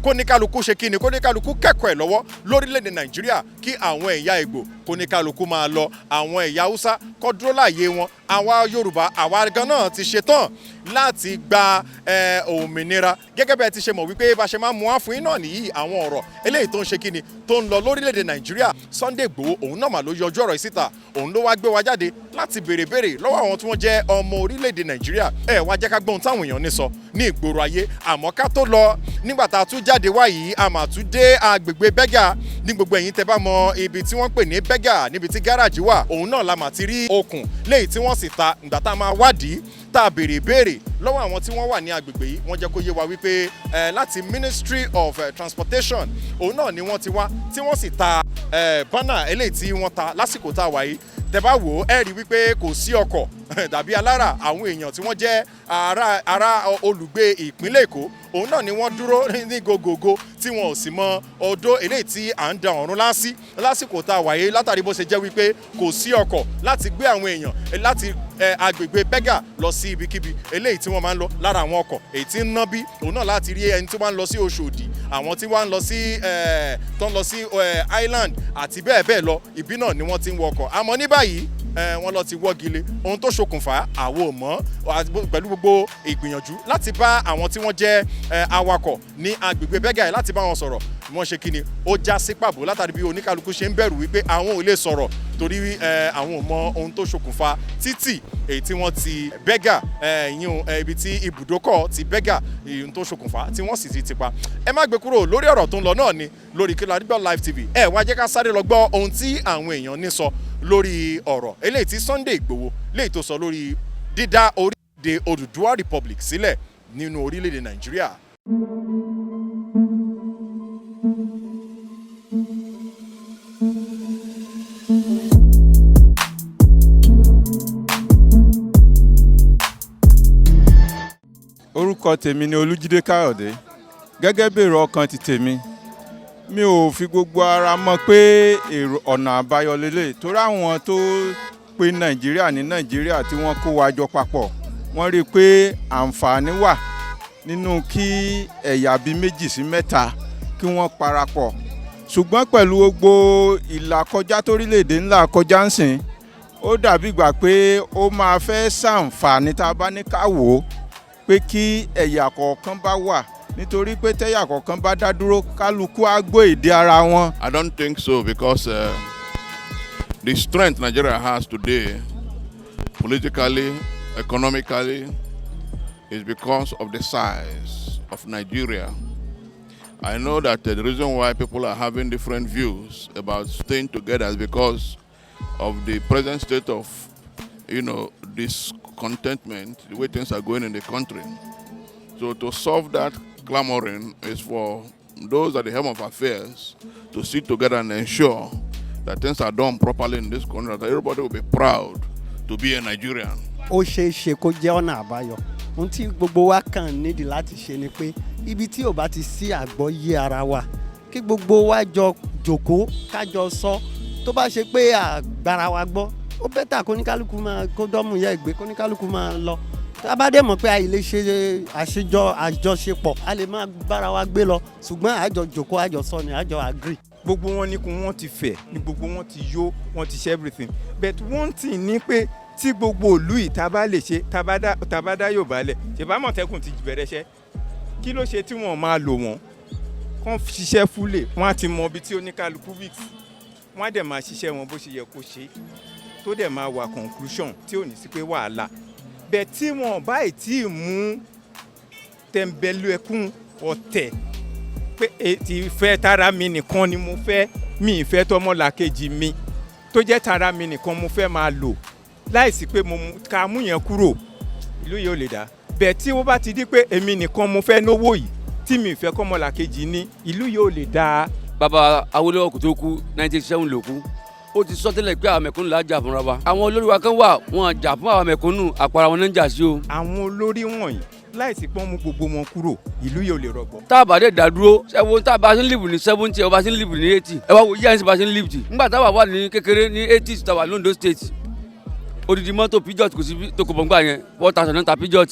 Kóníkálukú ṣe kí ni, kóníkálukú kẹ́kọ̀ọ́ ẹ̀ lọ́wọ́ lórílẹ̀‐èdè Nàìjíríà, kí àwọn ẹ̀yà Ìgbò kóníkálukú máa lọ, àwọn ẹ̀yà Haúsá kó dúró láàyè wọn. Àwa Yorùbá, àwa gan náà ti ṣetán láti gba òmìnira. Gẹ́gẹ́ bẹ́ẹ̀ ti ṣe mọ̀ wípé bá ṣe máa mú wá fún yín náà nìyí, àwọn ọ̀rọ̀ eléyìí tó ń ṣe kíni, tó ń lọ lórílẹ̀‐èdè Nàìjíríà. Sunday Igboho, òun náà mà ló yọjú ọ̀rọ̀ yìí síta. Òun ló wá gbé wa jáde láti béèrè béèrè lọ́wọ́ àwọn tí wọ́n jẹ́ ọmọ orílẹ̀‐èdè Nàìjíríà. Ẹ wá jẹ́ ká gbọ́n táwọn èèyàn ní sọ ní ìgboro ayé. Àmọ́ ká tó lọ, nígbà tá a tún jáde wá yìí, a mà tún dé agbègbè Berger. Ní gbogbo ẹ̀yin tẹ́ bá mọ ibi tí wọ́n pè ní Berger, níbi tí gáràjì wà, òun náà la mà ti rí okùn léyìí tí wọ́n sì ta. Ìgbà tá a máa wádìí, tá a béèrè béèrè lọ́wọ́ àwọn tí wọ́n wà ní agbègbè yìí, wọ́n jẹ́ kó yé wa wípé láti Ministry of Transportation òun náà ni wọ́n ti wá, tí wọ́n sì ta banner eléyìí tí wọ́n ta lásìkò tá a wà yìí. Tẹ́ bá wò ó, ẹ rí wípé kò sí ọkọ̀ dàbí alára. Àwọn èèyàn tí wọ́n jẹ́ ará olùgbé ìpínlẹ̀ Èkó, òun náà ni wọ́n dúró ní gògògò, tí wọn ò sì mọ odó eléyìí tí à ń da ọ̀run lásì lásìkò tá a wà yìí, látàrí bó ṣe jẹ́ wípé kò sí ọkọ̀ láti gbé àwọn èèyàn láti agbègbè Berger lọ sí ibikíbi eléyìí tí wọ́n máa ń lọ. Lára àwọn ọkọ̀ èyí tí ń ná bí, òun náà láti rí ẹni tí wọ́n ń lọ sí Òṣòdì, àwọn tí wọ́n ń lọ sí tó ń lọ sí Island àti bẹ́ẹ̀ bẹ́ẹ̀ lọ. Ìbí náà ni wọ́n ti ń wọ ọkọ̀. Àmọ́ ní báyìí, wọ́n lọ ti wọ́gi lé. Ohun tó ṣokùnfà, àwo mọ́. Pẹ̀lú gbogbo ìgbìyànjú láti bá àwọn tí wọ́n jẹ́ awakọ̀ ní agbègbè Berger yìí, láti bá wọn sọ̀rọ̀, wọ́n ṣe kíni, ó já sí pàbó, látàrí bí oníkálukú ṣe ń bẹ̀rù wípé àwọn ò lè sọ̀rọ̀ torí àwọn ò mọ ohun tó ṣokùnfà títì èyí tí wọ́n ti Berger yín, ibi tí ibùdókọ̀ ti Berger, ohun tó ṣokùnfà tí wọ́n sì ti pa. Ẹ má gbé kúrò lórí ọ̀rọ̀ tó ń lọ náà ni lórí Kílárígbọ́ Live TV. Ẹ wá jẹ́ ká sáré lọ gbọ́ ohun tí àwọn èèyàn ní sọ lórí ọ̀rọ̀ eléyìí tí Sunday Igboho léyìí tó sọ lórí dídá orílẹ̀-èdè Odùduwà Republic sílẹ̀ nínú orílẹ̀-èdè Nàìjíríà. Orúkọ tèmi ni Olújídé Káyọ̀dé. Gẹ́gẹ́ bí èrò ọkàn ti tèmi, mi ò fi gbogbo ara mọ̀ pé èrò ọ̀nà àbáyọ lélẹ̀, torí àwọn tó pe Nàìjíríà ní Nàìjíríà, tí wọ́n kó wa jọ papọ̀, wọ́n rí i pé àǹfààní wà nínú kí ẹ̀yà bíi méjì sí mẹ́ta kí wọ́n parapọ̀. Ṣùgbọ́n pẹ̀lú gbogbo ìlàkọjá torílẹ̀-èdè ńlá kọjá ń sìn, ó dàbí ìgbà pé ó máa fẹ́ ṣàǹfààní tá a bá ní ká wò ó pé kí ẹ̀yà kọ̀ọ̀kan bá wà, nítorí pé tẹ́yà kọ̀ọ̀kan bá dá dúró, kálukú á gbọ́ èdè ara wọn. I don't think so, because the strength Nigeria has today, politically, economically, is because of the size of Nigeria. I know that the reason why people are having different views about staying together is because of the present state of discontentment, the way things are going in the country. So to solve that clamoring is for those at the helm of affairs to sit together and ensure that things are done properly in this country, that everybody will be proud to be a Nigerian. Ó ṣeé ṣe kó jẹ́ ọ̀nà àbáyọ. Ohun tí gbogbo wa kàn nídìí láti ṣe ni pé ibi tí ò bá ti sí àgbọ́yé ara wa, kí gbogbo wa jọ jòkóó, ká jọ sọ. Tó bá ṣe pé àgbára wa gbọ́, ó better kóníkálukú máa kó dọ́mú yẹ ìgbé, kóníkálukú máa lọ. Tá a bá dẹ̀ mọ̀ pé a lè ṣe àṣejọ àjọṣepọ̀, a lè máa bára wa gbé lọ, ṣùgbọ́n àjọ jòkó, àjọ sọ ni, àjọ agree. Gbogbo wọn ní kí wọ́n ti fẹ̀ ní, gbogbo wọn ti yó, wọ́n ti ṣe everything, but one thing ni pé tí gbogbo ìlú yìí tá a bá lè ṣe, tá a bá dá Yorùbá lẹ̀, ṣèbá Àmọ̀tẹ́kùn ti bẹ̀rẹ̀ iṣẹ́, kí ló ṣe tí wọ́n máa lò wọ́n kán ṣiṣẹ́ fúlẹ̀? Wọ́n á ti mọ ibi tí oníkálukú weak, wọ́n á dẹ̀ máa ṣiṣẹ́ wọn bó ṣe yẹ kó ṣe, tó dẹ̀ máa wà conclusion tí ò ní sí pé wàhálà bẹ́ẹ̀. Tí wọ́n báyìí tí ì mú tẹ̀m̀bẹ̀lú ẹkún ọ̀tẹ̀ pé ti fẹ́ tara mi nìkan ni mo fẹ́, mi ì fẹ́ tọmọlàkejì mi, tó jẹ́ tara mi nìkan mo fẹ́ máa lò, láìsí pé mo ká mú yẹn kúrò, ìlú yìí ò lè dá bẹ́ẹ̀. Tí ó bá ti di pé èmi nìkan mo fẹ́ náwó yìí, tí mi ì fẹ́ kọ́mọlàkejì ní, ìlú yìí ò lè dá. Bàbá Awólọ́wọ̀ kò tó kú, 1987 ló kú, ó ti sọ tẹ́lẹ̀ pé àwọn mẹ̀kúnnù là jà fúnra wa. Àwọn olórí wa kan wà, wọn jà fún àwọn mẹ̀kúnnù, àpárá wọn náà ń jà sí o. Àwọn olórí wọ̀nyí, láìsí pọ́n mú gbogbo wọn kúrò, ìlú yìí ò lè rọgbọ. Tá a bá dé dá dúró, ẹ wo tá a bá ṣe ń live ní 70, ẹ bá ṣe ń live ní 80, ẹ wá wo yíyá ní bá ṣe ń live tì. Nígbà táwa wà ní kékeré ní 80, tá a wà lóńdó State, odidi mọ́tò Peugeot kò sí tòkunbọ̀ ńgbà yẹn, 4,000 náà ta Peugeot.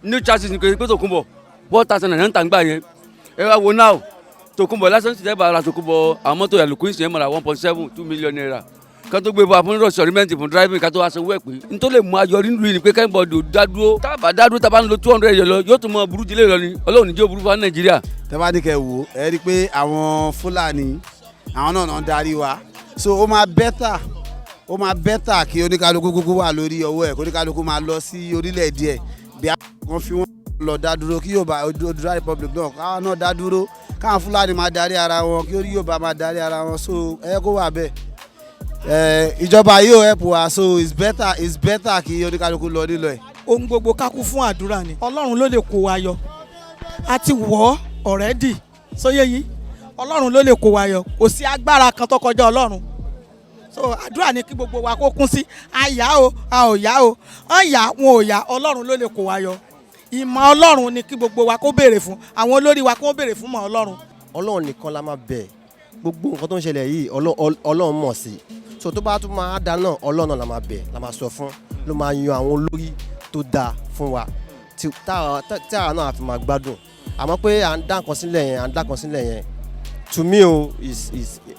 New chassis ní kò sí pé tòkunbọ̀, 4,000 náà ta ńgbà yẹn. Ẹ wá wo now, tòkunbọ̀ lásán ti dẹ́gbàá ra tòkunbọ̀ àwọn mọ́tò àlòkù ìsìn ẹ̀ mọ̀ra 1.72 million naira ká tó gbé bá fún rọ̀ṣọ̀rímẹ́ǹtì fún driving ká tó wá sanwó ẹ̀ pé n tó lè mú ayọrí nílùú yìí ni pé kẹ́ńbọ̀dù dádúró. Tá a bá dádúró, tá a bá ń lo 200 yẹn lọ, yóò tún mọ burú jílé lọ ni. Ọlọ́run níjó burú fún Nàìjíríà. Tẹ́ bá ní kẹ́ wò, ẹ rí i pé àwọn Fúlàní, àwọn náà ń darí wa. So ó máa better kí oníkálukú kúkú wà lórí ọwọ́ ẹ̀, kí oníkálukú máa lọ sí orílẹ̀-èdè ẹ̀, bí wọ́n fi wọ́n lọ dá dúró, kí Yorùbá Odùduwà Republic náà, káwọn náà dá dúró, káwọn Fúlàní máa darí ara wọn, kí Yorùbá máa darí ara wọn. So ẹ kó wà bẹ́ẹ̀. Ìjọba yóò help wa, so it's better kí oníkálukú lọ nílò ẹ̀. Ohun gbogbo ká kún fún àdúrà ni. Ọlọ́run ló lè kó wa yọ. A ti wọ̀ ọ́ already sóyè yìí. Ọlọ́run ló lè kó wa yọ. Kò sí agbára kan tó kọjá Ọlọ́run. So àdúrà ni kí gbogbo wa kó kún sí. A yá o, a ò yá o, ọ̀n yá wọn ò yá, Ọlọ́run ló lè kó wa yọ. Ìmọ̀ Ọlọ́run ni kí gbogbo wa kó béèrè fún, àwọn olórí wa kó béèrè fún mọ̀ Ọlọ́run. Ọlọ́run nìkan la máa bẹ̀. Gbogbo nǹkan tó ń ṣẹlẹ̀ yìí, Ọlọ́run mọ̀ sí. So tó bá tún máa dá náà, Ọlọ́run náà la máa bẹ̀, la máa sọ fún, ló máa yan àwọn olórí tó dáa fún wa tí àwa náà fi máa gbádùn. Àmọ́ pé à ń dá nǹkan sílẹ̀ yẹn, à ń dá nǹkan sílẹ̀ yẹn, to me o, is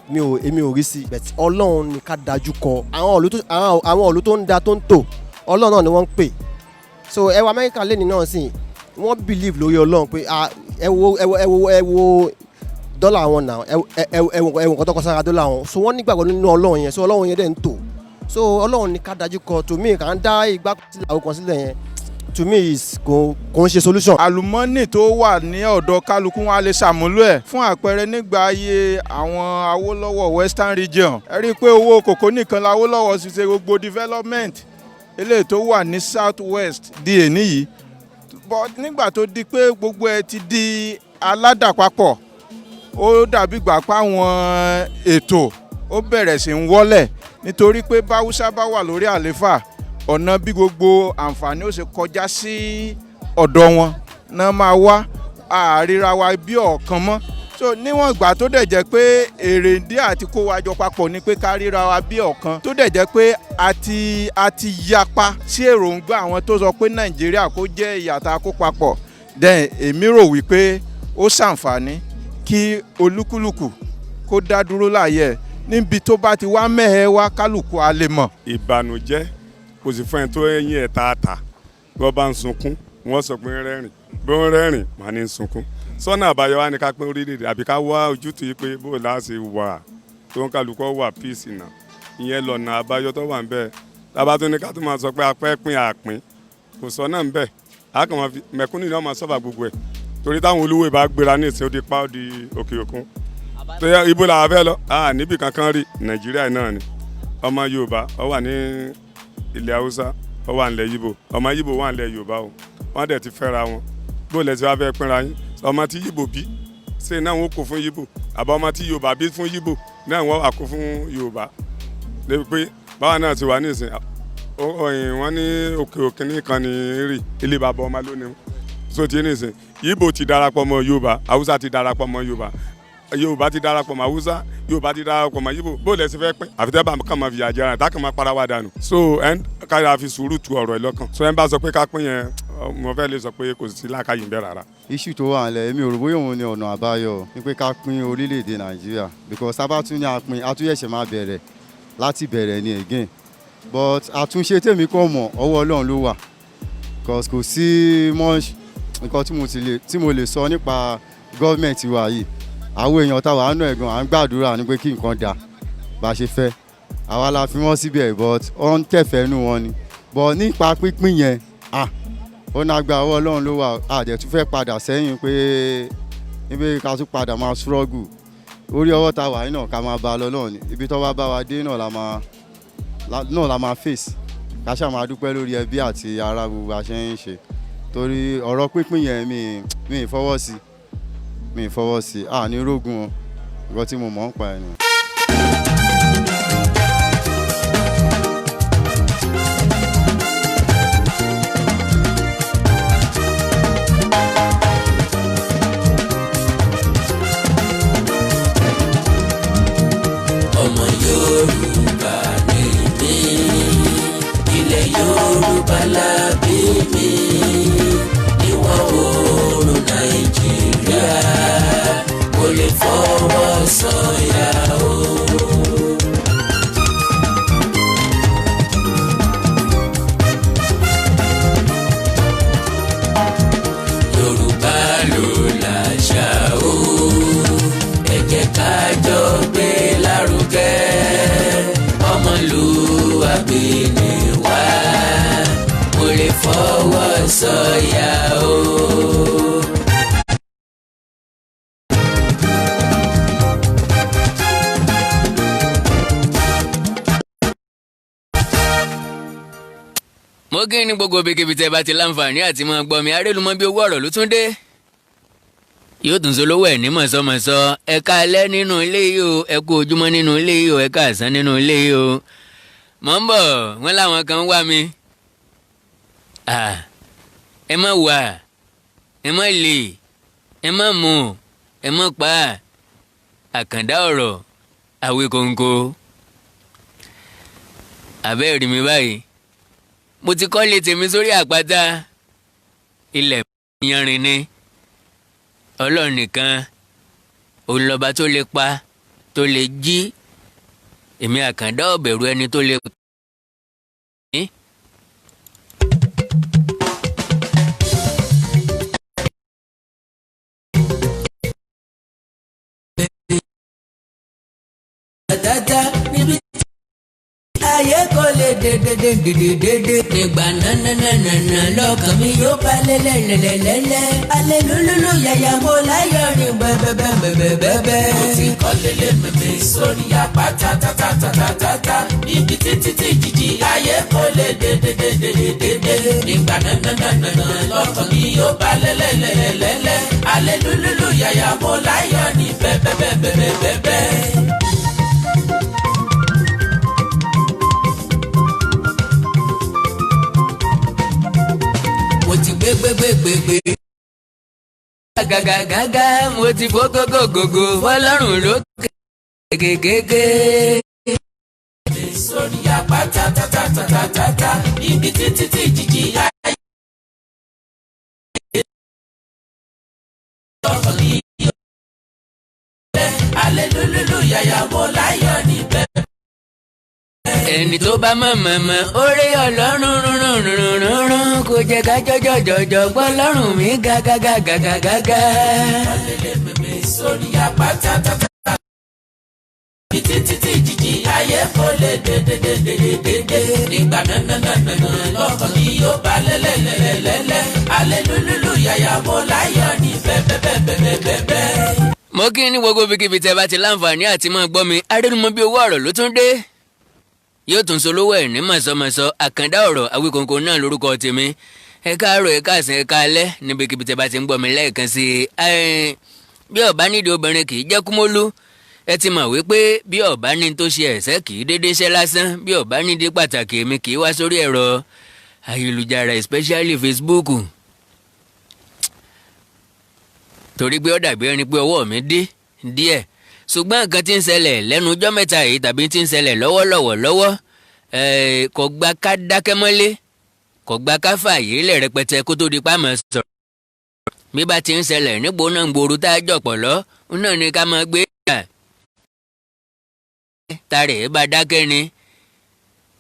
mi ò, èmi ò rí sí. But Ọlọ́run ni ká dájú kọ. Àwọn ìlú tó ń da, tó ń tò, Ọlọ́run náà ni wọ́n ń pè. So ẹ wo Amẹ́ríkà lẹ́ni náà sìn, wọ́n believe lórí Ọlọ́run pé, ah, ẹ wo, ẹ wo, ẹ wo, ẹ wo dọ́là wọn náà, ẹ ẹ ẹ wo, ẹ wo nǹkan tó kọ sára dọ́là wọn. So wọ́n nígbàgbọ́ nínú Ọlọ́run yẹn. So Ọlọ́run yẹn dẹ̀ ń tò. So Ọlọ́run ní ká dájú kọ. To me, kà ń dá igbá sílẹ̀, àwọn kan sílẹ̀ yẹn, to me is kò ń ṣe solution. Àlùmọ́nì tó wà ní ọ̀dọ̀ kálukú, wọn á lè ṣàmúlò ẹ̀. Fún àpẹẹrẹ, nígbà ayé àwọn Awólọ́wọ̀, Western Region, ẹ rí i pé owó kòkó nìkan l'Awólọ́wọ̀ sì ṣe gbogbo development eléyìí tó wà ní South West di èní yìí. But nígbà tó di pé gbogbo ẹ ti di aládàpapọ̀, ó dàbí gbà pa àwọn ètò ó bẹ̀rẹ̀ sí ń wọ́lẹ̀, nítorí pé báwúsá bá wà lórí àléfà, ọ̀nà bí gbogbo àǹfààní ó ṣe kọjá sí ọ̀dọ̀ wọn náà máa wá àríra wa bí ọ̀kan mọ́. So níwọ̀n ìgbà tó dẹ̀ jẹ́ pé èrèǹdí àti kó wa jọ papọ̀ ni pé ká ríra wa bí ọ̀kan, tó dẹ̀ jẹ́ pé a ti yapa sí èròǹgbà àwọn tó sọ pé Nàìjíríà kó jẹ́ ìyàtọ̀ kó papọ̀, then èmi rò wípé ó ṣàǹfààní kí olúkúlùkù kó dá dúró láàyè ẹ̀ níbi tó bá ti wá mẹ́hẹ̀ wá, kálukú a lè mọ̀. Ìbànújẹ́ kò sì fún ẹ tó ẹ̀yìn ẹ̀ tààtà. Bí wọ́n bá ń sunkún, wọ́n sọ pé ń rẹ́rìn. Bí wọ́n rẹ́rìn, wọ́n á ní ń sunkún. Sọ́nà àbáyọ wa ni ká pín orílẹ̀-èdè, àbí ká wá ojútùú yìí pé bó la ṣe wà tó ń kálukọ́ wà peace náà. Ìyẹn lọ́nà àbáyọ tó wà ń bẹ́ẹ̀. Tábà tó ní ká tó máa sọ pé apẹ́ pín àpín, kò sọ náà ń bẹ́ẹ̀. A kàn máa fi mẹ̀kúnnù náà máa sọ́fà gbogbo ẹ̀, torí táwọn olówó ìbá gbéra ní ìsìn, ó di pa, ó di òkè òkun. Tó yẹ ibo làwọn fẹ́ lọ? A níbì kankan rí. Nàìjíríà náà ni. Ọmọ Yorùbá ó wà ní ilẹ̀ Haúsá, ó wà nílẹ̀ Yíbò, ọmọ Yíbò wà nílẹ̀ Yorùbá o. Wọ́n dẹ̀ ti fẹ́ra wọn. Bó lẹ ti wá fẹ́ pínra yín? Ọmọ tí Yíbò bí ṣé náà wọ́n kó fún Yíbò, àbá ọmọ tí Yorùbá bí fún Yíbò náà wọ́n wà kó fún Yorùbá? Débi pé báwa náà ti wà ní ìsìn, wọ́n ní òkè òkè nìkan ní rí ilé bàbá ọmọ lónìí. So ti ní ìsìn, Yíbò ti darapọ̀ mọ́ Yorùbá, Haúsá ti darapọ̀ mọ́ Yorùbá, Yorùbá ti darapọ̀ mọ́ Haúsá, Yorùbá ti darapọ̀ mọ́ Yíbò. Bó lẹ ṣe fẹ́ pín? Àfi tẹ́ bá kàn máa fìyà jẹrán, tá kàn máa para wa dànù. So ẹ̀ ń káyà fi sùúrù tu ọ̀rọ̀ ẹ̀ lọ́kàn. So ẹ̀ ń bá sọ pé ká pín yẹn, mo fẹ́ lè sọ pé kò sí làákàyè ń bẹ rárá. Issue tó wà nílẹ̀, èmi ò rò bóyá òun ni ọ̀nà àbáyọ ní pé ká pín orílẹ̀-èdè Nàìjíríà, because sábà tún ní apín, àtúnyẹ̀ṣẹ̀ máa bẹ̀rẹ̀ láti bẹ̀rẹ̀ ni again. But àtúnṣe tèmi kàn mọ̀, ọwọ́ Ọlọ́run ló wà, because kò sí much nǹkan tí mo lè sọ nípa gọ́ọ̀mẹ̀ntì wa yìí. Àwọn èèyàn táwa nù ẹ̀gàn, à ń gbàdúrà ní pé kí nǹkan dà bá ṣe fẹ́. Àwa la fi wọ́n síbẹ̀, but ó ń tẹ̀fẹ́ nù wọn ni. But nípa pínpín yẹn, ah, ó nágbá, ọwọ́ Ọlọ́run ló wà. Àdẹ̀ tún fẹ́ padà sẹ́yìn pé níbi ká tún padà máa struggle orí ọwọ́ ta wà yìí náà, ká máa bá a lọ náà ni. Ibi tó bá bá wa dé náà la máa face. Ká ṣáà máa dúpẹ́ lórí ẹbí àti ará, gbogbo àṣẹ ń ṣe, torí ọ̀rọ̀ pínpín yẹn, mi ì fọwọ́ sí, mi ì fọwọ́ sí. À ní rógun o. Nǹkan tí mo mọ̀ ń pa ẹ̀ nìyẹn. Ọmọ Yorùbá ni mí, ilẹ̀ Yorùbá la bí mi, ìwọ̀ oòrùn Nàìjíríà. Ọmọlúàbí ni wá, mo lè fọwọ́ sọ̀yà o. Mo kí ní gbogbo ibikíbi tẹ́ bá ti láǹfààní àti máa gbọ́ mi. Arélùmọ́ bí owó ọ̀rọ̀ ló tún dé, yóò tún so lówó ẹ̀ ní mọ̀sọ́mọ̀sọ́. Ẹ káalẹ́ nínú ilé yìí o, ẹ kú ojúmọ́ nínú ilé yìí o, ẹ káàsán nínú ilé yìí o. Mọ̀ ń bọ̀, wọ́n láwọn kan ń wá mi. Ẹ má wà, ẹ má lè, ẹ má mú, ẹ má pa. Àkàndá ọ̀rọ̀ Àwíkòǹkò àbẹ́ẹ̀rí mi báyìí. Mo ti kọ́lé tèmi sórí àpáta, ilẹ̀ yanrìn ni. Ọlọ́run nìkan òun lọ́ba tó lè pa, tó lè jí. Èmi Àkàndá ò bẹ̀rù ẹni tó lè pa. Tata níbi ayé kò lè dédédédédédé. Nígbà nánánánánà lọ́kàn mi yóò bá lẹ́lẹ́lẹ́lẹ́lẹ́. Alelúlúlú yàyà mo láyọ̀ ní bẹ́ẹ̀bẹ́ẹ̀bẹ́ẹ̀bẹ́ẹ̀. Mo ti kọ́lé lé mímí sórí àpáta tátátátátá. Níbi títí tí jìjì ayé kò lè dédédédédédé. Nígbà nánánánánà lọ́kàn mi yóò bá lẹ́lẹ́lẹ́lẹ́lẹ́. Alelúlúlú yàyà mo láyọ̀ ní bẹ́ẹ̀bẹ́ẹ̀bẹ́ẹ̀bẹ́ẹ̀. Mo ti gbé gbé gbé gbé gbé. Gàgàgàgà mo ti fó gógógógó fọlọ́run lókè gègége. Sórí àpáta tátátátátá níbi títí tí jìjì ayé. Ọkàn mi yóò bẹ́ alelúlúlú yàyà mo láyọ̀ níbẹ̀. Ẹni tó bá mọ̀ mọ̀ mọ̀ orí ọlọ́run rúnrún rúnrún rúnrún kò jẹ́ ká jọjọ jọjọ gbọ́ lọ́rùn mi gàgàgàgàgàgà. Ọlẹ́lẹ̀ mímí sórí àpáta tátá. Títí títí jìjì ayé kò lè dédédédédédé. Nígbà nánánánánà lọ́kàn mi yóò bá lẹ́lẹ́lẹ́lẹ́lẹ́. Alelúlúlú yàyà mo láyọ̀ ní bẹ́ẹ̀bẹ́ẹ̀bẹ́ẹ̀bẹ́ẹ̀. Mo kí ní gbogbo ibikíbi tẹ́ bá ti láǹfààní àti máa gbọ́ mi. Arẹ́numọ́ bí owó ọ̀rọ̀ ló tún dé, yóò tún solówó ẹ̀ ní mọ̀sọ́mọ̀sọ́. Àkàndá ọ̀rọ̀ Àwíkòǹkò náà lórúkọ tèmi. Ẹ káàárọ̀, ẹ káàsán, ẹ káalẹ́ níbikíbi tẹ́ bá ti ń gbọ́ mi lẹ́ẹ̀kan sí i. Bí ọ̀bá nídìí obìnrin kì í jẹ́ kúmólú. Ẹ ti mọ̀ wípé bí ọ̀bá ní tó ṣe ẹ̀sẹ̀ kì í dédé ṣẹ́ lásán. Bí ọ̀bá nídìí pàtàkì, èmi kì í wá sórí ẹ̀rọ ayélujára, especially Facebook, torí pé ó dàbí ẹni pé ọwọ́ mi dé díẹ̀. Ṣùgbọ́n nǹkan tí ń ṣẹlẹ̀ lẹ́nu ọjọ́ mẹ́ta yìí tàbí tí ń ṣẹlẹ̀ lọ́wọ́lọ́wọ́ lọ́wọ́ kò gba ká dákẹ́ mọ́lé, kò gba ká fààyè lẹ̀ rẹpẹtẹ kó tó di pàmò sọ̀rọ̀. Bí bá ti ń ṣẹlẹ̀ nígbó náà ń gbòòrò tá a jọ̀pọ̀ lọ náà ni ká máa gbé yà. Tarẹ̀ bá dákẹ́ ni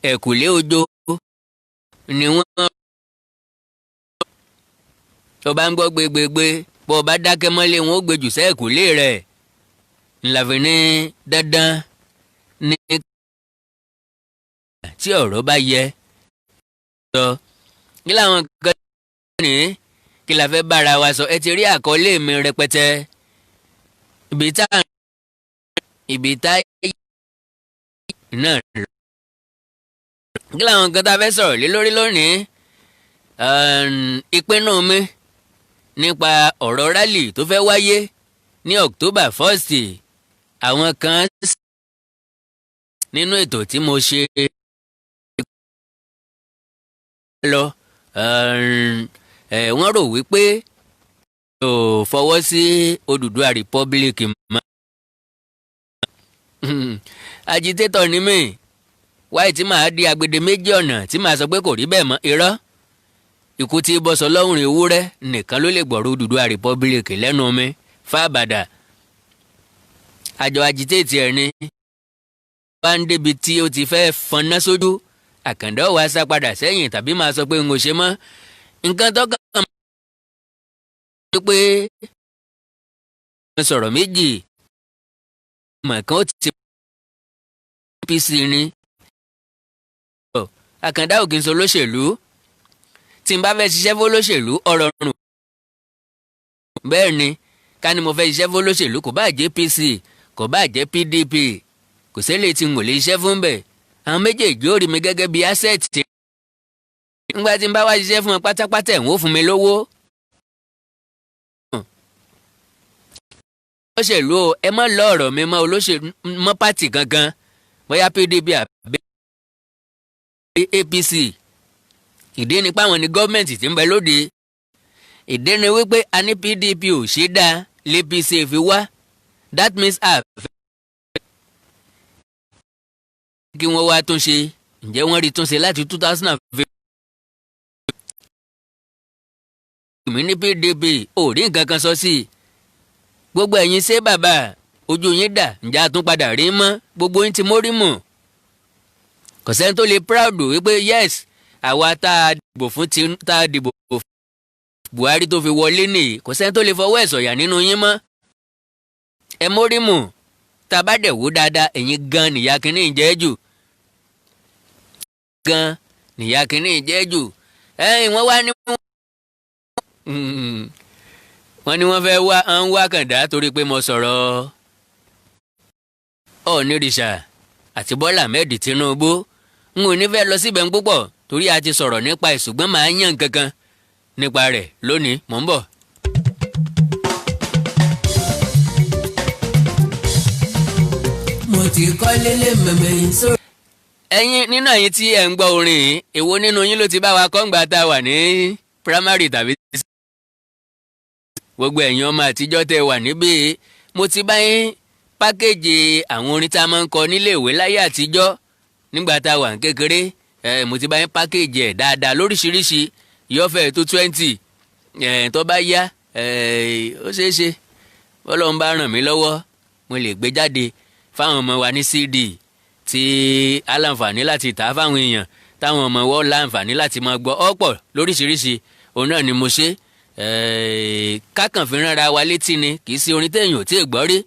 ẹ̀kúlé ojo ni wọ́n. Tó bá ń gbọ́ gbégbégbé, bó o bá dákẹ́ mọ́lé, wọn ó gbé jù sẹ́ẹ̀kúlé rẹ̀. Ńláfi ní dandan ní tí ọ̀rọ̀ bá yẹ sọ. Kí làwọn kan ní kí la fẹ́ bára wa sọ? Ẹ ti rí àkọlé mi rẹpẹtẹ. Ibi tá náà lọ. Kí làwọn kan tá a fẹ́ sọ̀rọ̀ lé lórí lónìí? Ìpinnu mi nípa ọ̀rọ̀ rally tó fẹ́ wáyé ní October 1st. Àwọn kan nínú ètò tí mo ṣe lọ, wọ́n rò wípé ò fọwọ́ sí Odùduwà Republic mọ́. Agitator ni mí wáyé tí màá di agbede méjì ọ̀nà tí màá sọ pé kò rí bẹ́ẹ̀ mọ́. Irọ́, ikú tí bọ́sọ lọ́rùn ewúrẹ́ nìkan ló lè gbọ̀rọ̀ Odùduwà Republic lẹ́nu mi fábàdà. Àjọ agitate ẹ̀ ni wá ń débi tí ó ti fẹ́ fọnná sójú. Àkàndá wa sá padà sẹ́yìn tàbí máa sọ pé n ò ṣe mọ́ nǹkan tó kàn mọ́ pé sọ̀rọ̀ méjì mọ̀ kan ó ti APC ni. Àkàndá ò kì í ṣe olóṣèlú. Tí n bá fẹ́ ṣiṣẹ́ fólóṣèlú, ọ̀rọ̀ rùn. Bẹ́ẹ̀ ni, ká ní mo fẹ́ ṣiṣẹ́ fólóṣèlú, kò bá jẹ́ APC, kò bá jẹ́ PDP, kò sẹ́lẹ̀ tí n ò lè ṣiṣẹ́ fún bẹ́ẹ̀. Àwọn méjèèjì ó rí mi gẹ́gẹ́ bí asset. Ńgbà tí n bá wá ṣiṣẹ́ fún wọn pátápátá, ẹ̀ ń ó fún mi lówó. Olóṣèlú o, ẹ má lọ ọ̀rọ̀ mi mọ́ olóṣèlú mọ́ party kankan, bóyá PDP àbí APC. Ìdí ni páwọn ní gọ́ọ̀mẹ̀ntì tí ń bẹ lóde. Ìdí ni wípé a ní PDP ò ṣe dáa l'APC fi wá. That means a fẹ́ kí wọ́n wá tún ṣe. Ǹjẹ́ wọ́n rí tún ṣe láti 2015? Mi ní PDP ò rí nǹkan kan sọ sí i. Gbogbo ẹ̀yin ṣé bàbá ojú yín dà, ǹjẹ́ a tún padà rí mọ́? Gbogbo yín ti mórí mọ̀. Kò sẹ́ni tó lè proud wípé yes, àwa tá a dìbò fún tá a dìbò fún Buhari tó fi wọlé nìyí. Kò sẹ́ni tó lè fọwọ́ ẹ̀ sọ̀yà nínú yín mọ́. Ẹ mórí mọ̀. Tá a bá dẹ̀ wò dáadáa, ẹ̀yin gan nìyá kínní jẹ́ jù. Gan nìyá kínní jẹ́ jù. Ẹ̀yin wọ́n wá ní wọ́n ní wọ́n fẹ́ wá ń wá Kàndá torí pé mo sọ̀rọ̀ Ọ̀nìrìṣà àti Bọ́lá Ahmed Tinubu. N ò ní fẹ́ lọ síbẹ̀ ń púpọ̀ torí a ti sọ̀rọ̀ nípa ẹ̀, ṣùgbọ́n màá yàn kankan nípa rẹ̀ lónìí. Mò ń bọ̀. Mo ti kọ́lé lé mẹ̀mẹ́ sórí. Ẹ̀yin nínú ẹ̀yin tí ẹ̀ ń gbọ́ orin yìí, èwo nínú yín ló ti bá wa kọ́ngbà tá a wà ní primary tàbí gbogbo ẹ̀yin ọmọ àtijọ́ tẹ wà níbí? Mo ti bá yín pákéjì àwọn orin tá a máa ń kọ nílé ìwé láyé àtijọ́ nígbà tá a wà ní kékeré. Mo ti bá yín pákéjì ẹ̀ dáadáa lóríṣiríṣi, yóò fẹ́ tó 20. Tó bá yá, ó ṣeé ṣe, Ọlọ́run bá ràn mí lọ́wọ́, mo lè gbé jáde fáwọn ọmọ wa ní CD tí a láǹfààní láti tà á fáwọn èèyàn, táwọn ọmọ wọ́n láǹfààní láti máa gbọ́ ọ̀pọ̀ lóríṣiríṣi. Òun náà ni mo ṣe kákàn fi ránra wa létí ni. Kì í ṣe orin téèyàn ò tí ì gbọ́ rí,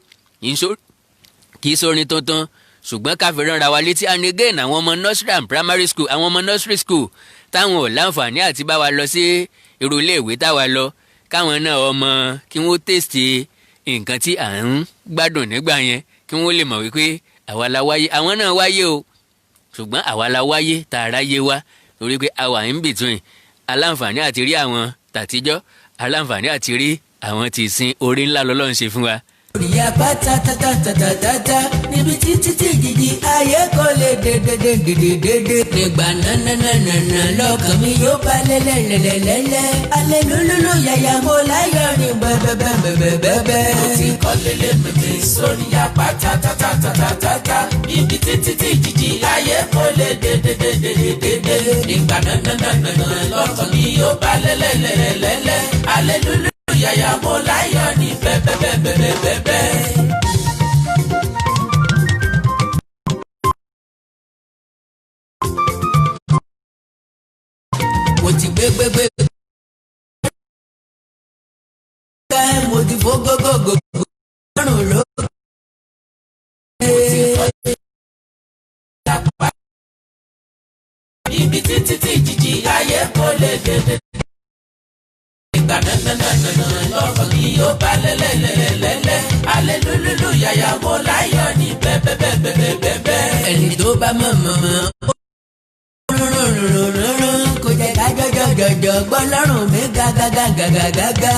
kì í ṣe orin tuntun, ṣùgbọ́n ká fi ránra wa létí. And again, àwọn ọmọ nursery and primary school, àwọn ọmọ nursery school táwọn ò láǹfààní àti bá wa lọ sí irú iléèwé táwa lọ, káwọn náà ọmọ kí wọ́n tèstì nǹkan tí à ń gbádùn nígbà yẹn, kí wọ́n lè mọ̀ wípé àwa la wáyé, àwọn náà wáyé o, ṣùgbọ́n àwa la wáyé tààrà yé wa, torí pé àwa ń between aláǹfààní àti rí àwọn tàtijọ́, aláǹfààní àti rí àwọn tí sin. Orí ńlá lọ́lọ́run ṣe fún wa. Ìyá pátátátátátáta níbi títí tí jìjì ayé kò lè dédédédédédé. Nígbà nánánánánà lọ́kàn mi yóò bá lẹ́lẹ́lẹ́lẹ́lẹ́. Alẹ́ lólóló yàyà mo láyọ̀ ní bẹ́ẹ̀bẹ́ẹ̀bẹ́ẹ̀bẹ́ẹ̀. Mo ti kọ́lé lé mèmé sórí apátátátátátáta níbi títí tí jìjì ayé kò lè dédédédédédé. Nígbà nánánánánà lọ́kàn mi yóò bá lẹ́lẹ́lẹ́lẹ́lẹ́. Alẹ́ lólóló yàyà mo láyọ̀ ní bẹ́ẹ̀bẹ́ẹ̀bẹ́ẹ̀bẹ́ẹ̀. Mo ti gbé gbégbé mo ti fò gógógógó lọ́rùn ló. Mo ti fọ́ níbi títí tí jìjì ayé kò lè dédé. Ìgbà nánánánánà lọ́kàn mi yóò bá lẹ́lẹ́lẹ́lẹ́lẹ́. Alẹ́ lúlúlú yàyà mo láyọ̀ ní bẹ́ẹ̀bẹ́ẹ̀bẹ́ẹ̀bẹ́ẹ̀. Ẹni tó bá mọ̀ mọ̀ mọ̀ rúrúrúrúrú kò jẹ́ ká jọjọjọjọ gbọ́ lọ́rùn mi gágágágágágá.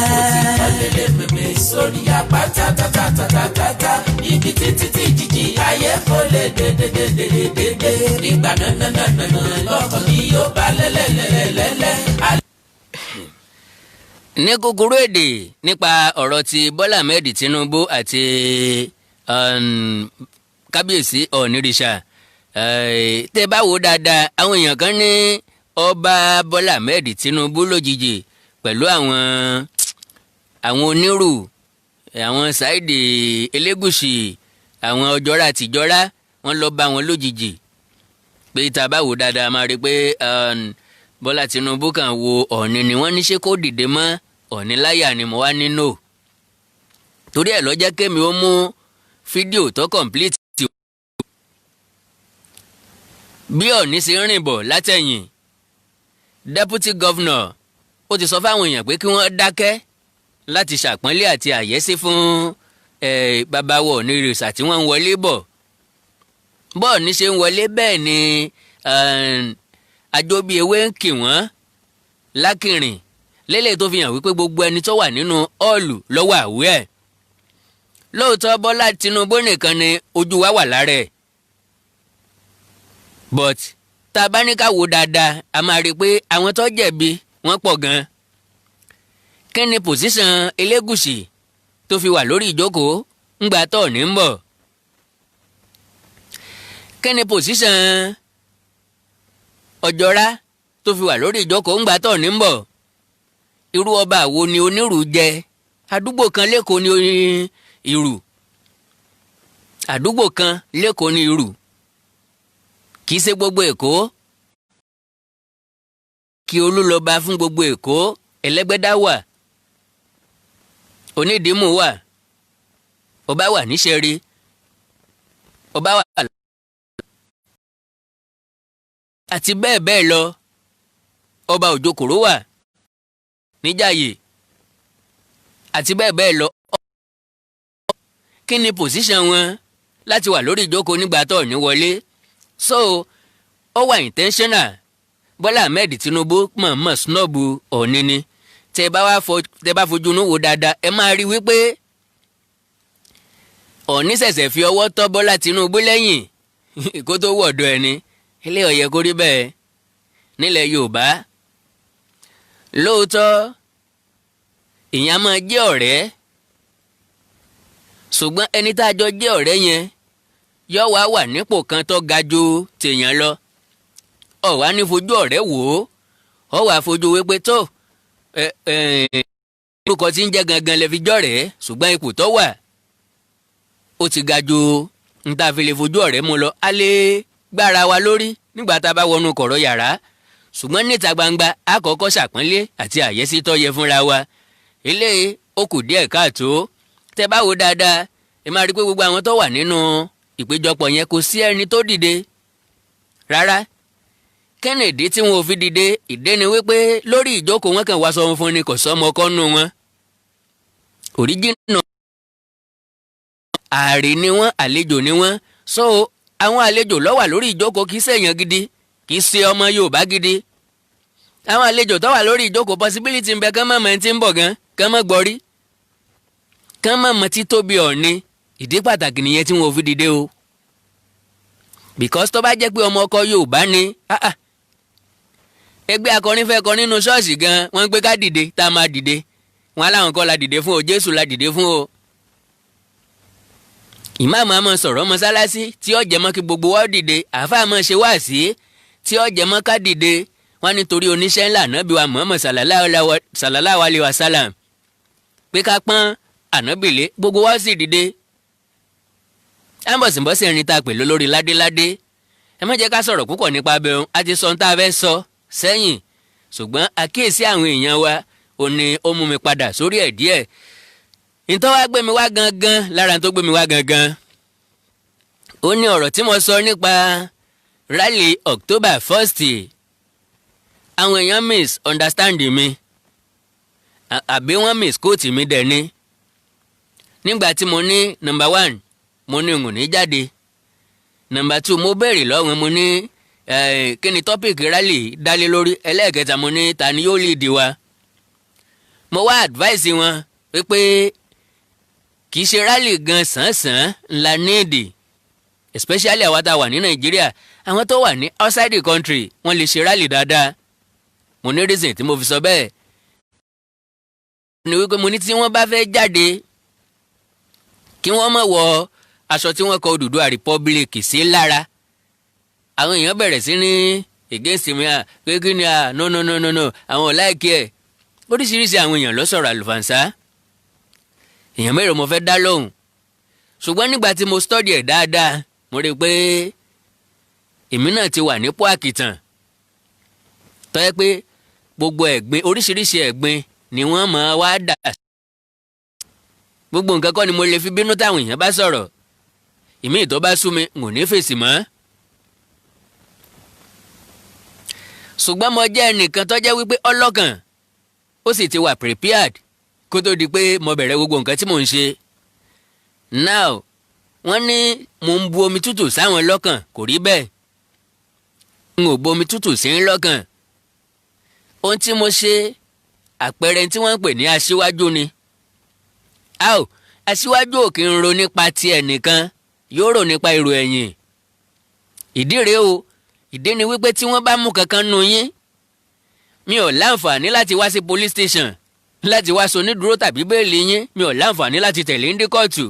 Mo ti kọ́lé mèmé sórí apátátátátátáta níbi títí tí jìjì ayé kò lè dédédédédédé. Nígbà nánánánánà lọ́kàn mi yóò bá lẹ́lẹ́lẹ́lẹ́lẹ́. Ní kúkúrú èdè nípa ọ̀rọ̀ ti Bọ́lá Ahmed Tinubu àti kábíyèsí Ọ̀nìrìṣà, tẹ́ bá wò dáadáa, àwọn èèyàn kan ní ọba Bọ́lá Ahmed Tinubu lójijì pẹ̀lú àwọn onírù, àwọn Saidi Elégùṣì, àwọn ọjọ́ra àtijọ́ra, wọ́n lọ bá wọn lójijì. Pé tá a bá wò dáadáa, máa rí i pé Bọ́lá Tinubu kan wo Ọ̀ọ̀ni ni wọ́n ní ṣé kó dìde mọ́ Ọ̀ọ̀ni láyà ni mo wá nínú. Torí ẹ̀ ló jẹ́ kémi ó mú fídíò tó complete. Bí Ọ̀ọ̀ni ṣe ń rìn bọ̀ látẹ̀yìn, deputy governor ó ti sọ fáwọn èèyàn pé kí wọ́n dákẹ́ láti ṣàpọ́nlé àti àyẹ́sí fún bàbá wa Ọ̀ọ̀nirìṣà tí wọ́n ń wọlé bọ̀. Bọ́ọ̀ni ṣe ń wọlé, bẹ́ẹ̀ ni àjọbí ewé ń kì wọ́n lákìrìn lélẹ̀, tó fi hàn wípé gbogbo ẹni tó wà nínú hall lọ́wọ́ àwẹ́ ẹ̀. Lóòótọ́, Bọ́lá Tinubu nìkan ni ojú wa wà lára ẹ̀, but tá a bá ní ká wò dáadáa, a máa rí i pé àwọn tó jẹ̀bi wọ́n pọ̀ gan-an. Kí ni position Elégùṣì tó fi wà lórí ìjókòó ńgbà tó ní ń bọ̀? Kí ni position Ọ̀jọ́rá tó fi wà lórí ìjókòó ńgbà tó ní ń bọ̀? Irú ọba wo ni Onírù jẹ? Àdúgbò kan l'Ékòó ni Ìrù, àdúgbò kan l'Ékòó ni Ìrù, kì í ṣe gbogbo Èkó. Kí Olú lọ bá fún gbogbo Èkó. Ẹlẹ́gbẹ́dá wà, Onídìímù wà, ọba wà níṣẹ́rí, ọba wà àti bẹ́ẹ̀ bẹ́ẹ̀ lọ. Ọba Òjòkòrò wà níjàyè àti bẹ́ẹ̀ bẹ́ẹ̀ lọ. Kí ni position wọn láti wà lórí ìjókòó nígbà tó ní wọlé? So ó wà intentional. Bọ́lá Ahmed Tinubu mọ̀ọ́mọ̀ snub Ọ̀ọ̀ni ni. Tẹ bá fojú inú wo dáadáa, ẹ máa rí wípé Ọ̀ọ̀ni ṣẹ̀ṣẹ̀ fi ọwọ́ tọ́ Bọ́lá Tinubu lẹ́yìn kó tó wọ̀dọ̀ ẹni ilé. Ó yẹ kó rí bẹ́ẹ̀ nílẹ̀ Yorùbá. Lóòótọ́, ìyẹn máa jẹ́ ọ̀rẹ́, ṣùgbọ́n ẹni tá a jọ jẹ́ ọ̀rẹ́ yẹn yọ wá wà nípò kan tó ga ju tèèyàn lọ, ọ wá ní fojú ọ̀rẹ́ wò ó, ọ wà fojú wípé tó ẹ ẹ orúkọ tí ń jẹ́ gangan lè fi jọ̀rẹ́, ṣùgbọ́n ipò tó wà ó ti ga ju n ta fi lè fojú ọ̀rẹ́ mu lọ. A lè gbára wa lórí nígbà tá a bá wọnú kọ̀rọ̀ yàrá, ṣùgbọ́n níta gbangba, a kọ́kọ́ ṣàpọ́nlé àti àyẹ́sí tó yẹ fúnra wa. Eléyìí ó kù díẹ̀ káàtó. Tẹ bá wo dáadáa, ẹ máa rí i pé gbogbo àwọn tó wà nínú ìpéjọpọ̀ yẹn, kò sí ẹni tó dìde rárá. Kennedy tí wọn ò fi dìde, ìdí ni wípé lórí ìjókòó wọn kàn wá sọ fún ni, kò sọmọ ọkọ nù wọn. Òríjìnà ààrẹ ni wọn, àlejò ni wọn. So àwọn àlejò ló wà lórí ìjókòó, kì í ṣèyàn gidi, kì í ṣe ọmọ Yorùbá gidi. Àwọn àlejò tó wà lórí ìjókòó, possibility ń bẹ kán mọ̀ mọ́ ẹni tí ń bọ̀ gan, kán mọ̀ gbọ́rí, kán mọ̀ mọ́ títóbi Ọ̀ọ̀ni. Ìdí pàtàkì nìyẹn tí wọn ò fi dìde o, because tó bá jẹ́ pé ọmọ ọkọ Yorùbá ni, ah ah, ẹgbẹ́ akọrin fẹ́ kọ nínú ṣọ́ọ̀ṣì gan, wọ́n ń pé ká dìde, tá a máa dìde. Wọn aláwọn kọ́ la dìde fún o, Jésù la dìde fún o. Ìmáàmù àmọ́ sọ̀rọ̀ mọ́sálásí tí ó jẹ́ mọ́ kí gbogbo wa dìde. Àáfàá máa ṣe wáàsí tí ó jẹ́ mọ́ ká dìde. Wọ́n nítorí oníṣẹ́ ńlá ànábì wa Muhammad sallallahu alayhi wa sallam, pé ká pọ́n ànábì lé, gbogbo wa sì dìde. Ambọ̀sìnbọ̀sì ẹni tá a pè lólórí ládéládé. Ẹ má jẹ́ ká sọ̀rọ̀ púpọ̀ nípa abẹ́hùn, a ti sọ ohun tá a fẹ́ sọ sẹ́yìn, ṣùgbọ́n àkíyèsí àwọn èèyàn wa ò ní ó mú mi padà sórí ẹ̀ díẹ̀. Ìtọ́ wá gbé mi wá gangan, lára tó gbé mi wá gangan, ó ní ọ̀rọ̀ tí mo sọ nípa rally October 1st. Àwọn èèyàn misunderstand mi àbí wọ́n misquote mi dẹ̀ ni. Nígbà tí mo ní, number one, mo ní n ò ní jáde. Number two, mo béèrè lọ́wọ́, mo ní kí ni topic rally dálé lórí? Ẹlẹ́ẹ̀kẹta, mo ní ta ni yóò lead wa? Mo wá advice wọn wípé kì í ṣe rally gan sàn-sàn ńlá níìdì, especially àwa tá a wà ní Nàìjíríà. Àwọn tó wà ní outside the country, wọ́n lè ṣe rally dáadáa. Mo ní reason tí mo fi sọ bẹ́ẹ̀ ni wípé mo ní tí wọ́n bá fẹ́ jáde, kí wọ́n má wọ aṣọ tí wọ́n kọ Odùduwà Republic sí lára. Àwọn èèyàn bẹ̀rẹ̀ sí ní against mi à pé kí ni à, no, no, no, no, no, àwọn ò like ẹ̀. Oríṣiríṣi àwọn èèyàn ló sọ̀rọ̀ àlùfànṣá. Èèyàn mélòó mo fẹ́ dá lóhùn? Ṣùgbọ́n nígbà tí mo study ẹ̀ dáadáa, mo rí i pé èmi náà ti wà nípò àkìtàn tó yẹ pé gbogbo ẹ̀gbin, oríṣiríṣi ẹ̀gbin ni wọ́n máa wá dà. Gbogbo nǹkan kọ́ ni mo lè fi bínú táwọn èèyàn bá sọ̀rọ̀. Ìmí ìtọ́ bá sú mi, n ò ní fèsì mọ́. Ṣùgbọ́n mo jẹ́ ẹnìkan tó jẹ́ wípé ọlọ́kàn ó sì ti wà prepared kó tó di pé mo bẹ̀rẹ̀ gbogbo nǹkan tí mò ń ṣe. Now, wọ́n ní mò ń bu omi tútù sáwọn lọ́kàn. Kò rí bẹ́ẹ̀, n ò bu omi tútù sí ń lọ́kàn. Ohun tí mo ṣe, àpẹẹrẹ tí wọ́n ń pè ní aṣíwájú ni. Ao aṣíwájú ò kí ń ro nípa tiẹ̀ nìkan, yóò rò nípa èrò ẹ̀yìn. Ìdí rèé o. Ìdí ni wípé tí wọ́n bá mú kankan nu yín, mi ò láǹfààní láti wá sí police station láti wá so onídùúró tàbí bail yín. Mi ò láǹfààní láti tẹ̀lé ń dé kóòtù.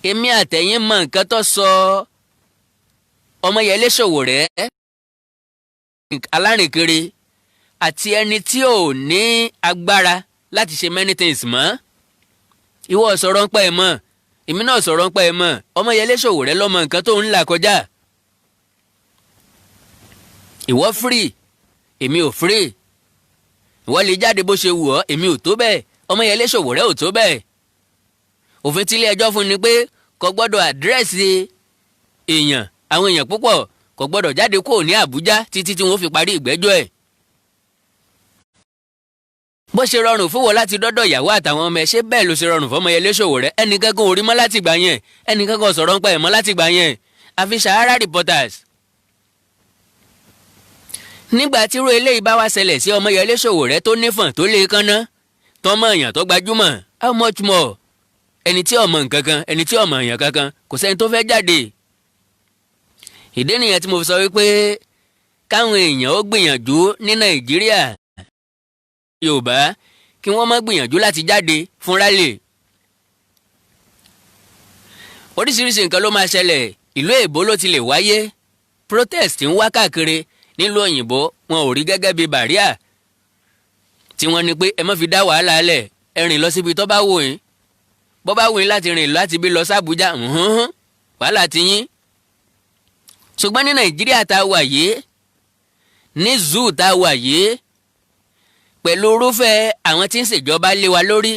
Èmi àtẹ̀yìn mọ nǹkan tó sọ Ọmọyẹlé Sowore alárìnkiri àti ẹni tí ò ní agbára láti ṣe many things mọ́. Ìwọ sọ̀rọ̀ ń pẹ́ ẹ̀ mọ́, èmi náà sọ̀rọ̀ ń pẹ́ ẹ̀ mọ́. Ọmọyẹlé Sowore lọ́mọ nǹkan tó ń là kọjá. Ìwọ free, èmi ò free. Ìwọ lè jáde bó ṣe wù ọ́, èmi ò tó bẹ́ẹ̀. Ọmọyẹlé Sowore ò tó bẹ́ẹ̀. Òfin tílé ẹjọ́ fún ni pé kò gbọ́dọ̀ address èèyàn, àwọn èèyàn púpọ̀, kò gbọ́dọ̀ jáde kúrò ní Àbújá títí tí wọ́n fi parí ìgbẹ́jọ́ ẹ̀. Bó ṣe rọrùn fún wọn láti dọ́dọ̀ ìyàwó àtàwọn ọmọ ẹ̀, ṣé bẹ́ẹ̀ ló ṣe rọrùn fọmọyẹlé Sowore? Ẹnìkan kan ò rí mọ́ láti gbà yẹn, ẹnìkan kan sọ̀rọ̀ ń pa ẹ̀ mọ́ láti gbà yẹn, àfi Sahara Reporters. Nígbà tí irú eléyìí bá wá ṣẹlẹ̀ sí Ọmọyẹlé Sowore tó nífọ̀n, tó lè kánná, tọmọ èèyàn tó gbajúmọ̀, how much more ẹni tí ọmọ nǹkan kan, ẹni tí ọmọ èèyàn kankan? Kò sẹ́ni tó fẹ́ jáde. Ìdí nìyẹn tí mo fi sọ wípé káwọn èèyàn ó gbìyànjú ní Nàìjíríà, Yorùbá, kí wọ́n má gbìyànjú láti jáde fún rally. Oríṣiríṣi nǹkan ló máa ṣẹlẹ̀. Ìlú èbó ló ti lè wáyé. Protest ń wá káàkiri nílùú òyìnbó, wọn ò rí gẹ́gẹ́ bíi barrier tí wọ́n ní pé ẹ má fi dá wàhálà lẹ̀. Ẹ rìn lọ síbi tó bá wù yín. Bó bá wù yín láti rìn láti bí lọ sí Àbújá, wàhálà ti yín. Ṣùgbọ́n ní Nàìjíríà tá a wà yìí, ní zoo tá a wà yìí, pẹ̀lú irúfẹ́ àwọn tí ń ṣèjọba lé wa lórí.